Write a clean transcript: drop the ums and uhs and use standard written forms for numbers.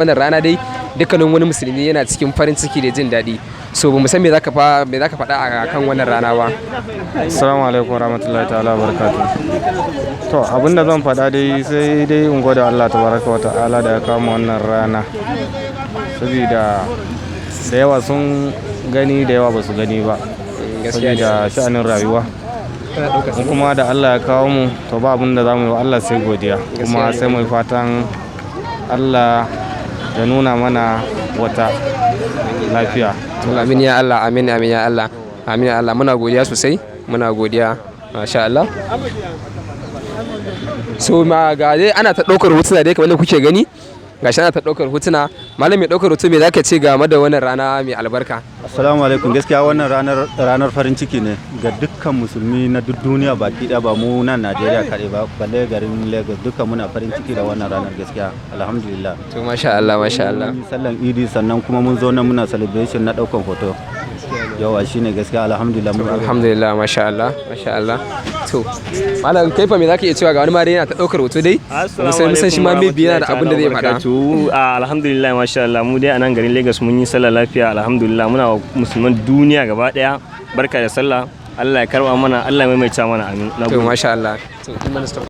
Wannan rana dai dukkanin wani Musulmi yana cikin farin ciki da jin daɗi. So ba mu san me zaka faɗa a kan wannan rana ba. Assalamu alaikum warahmatullahi ta'ala barakatuh. To, abinda zan faɗa dai, sai dai in gode Allah tabaraka wa ta'ala da ya kawo mu wannan rana. Saboda da yawa sun gani, da yawa ba su gani ba. Gaskiya ne. Saboda sha'anin rayuwa. Mu kuma da Allah ya kawo mu, to ba abin da za mu yi wa Allah sai godiya. Kuma sai mu yi fatan Allah ya nuna mana wata lafiya. Amin ya Allah, amin, amin ya Allah. Amin ya Allah. Muna godiya sosai. Muna godiya. Masha Allah. So ma ga dai ana ta ɗaukar hotuna dai kamar da kuke gani. Gashi ana ta ɗaukar hotuna. Malam mai ɗaukar hoto, me zaka ce game da wannan rana mai albarka? Assalamu alaikum. Gaskiya wannan ranar ranar farin ciki ne ga dukkan Musulmi na duk duniya baki ɗaya, ba mu nan Najeriya kaɗai ba, balle garin Lagos. Dukkan muna farin ciki da wannan ranar, gaskiya alhamdulillah. To, masha Allah, masha Allah. Mun yi sallan Idi, sannan kuma mun zo nan muna celebration na ɗaukan hoto. Yawa, shine gaskiya, alhamdulillah mun gode. Alhamdulillah, masha Allah, masha Allah. To, malam, kai fa me zaka iya cewa? Ga wani ma dai yana ta ɗaukar hoto dai. Musan shi ma maybe yana da abin da zai faɗa. Alhamdulillah, masha Allah, mu dai a nan garin Lagos mun yi sallah lafiya, alhamdulillah. Muna wa Musulman duniya gaba daya barka da sallah. Allah ya karba mana, Allah ya maimaita mana, amin. To, masha Allah. To, kin mana stop.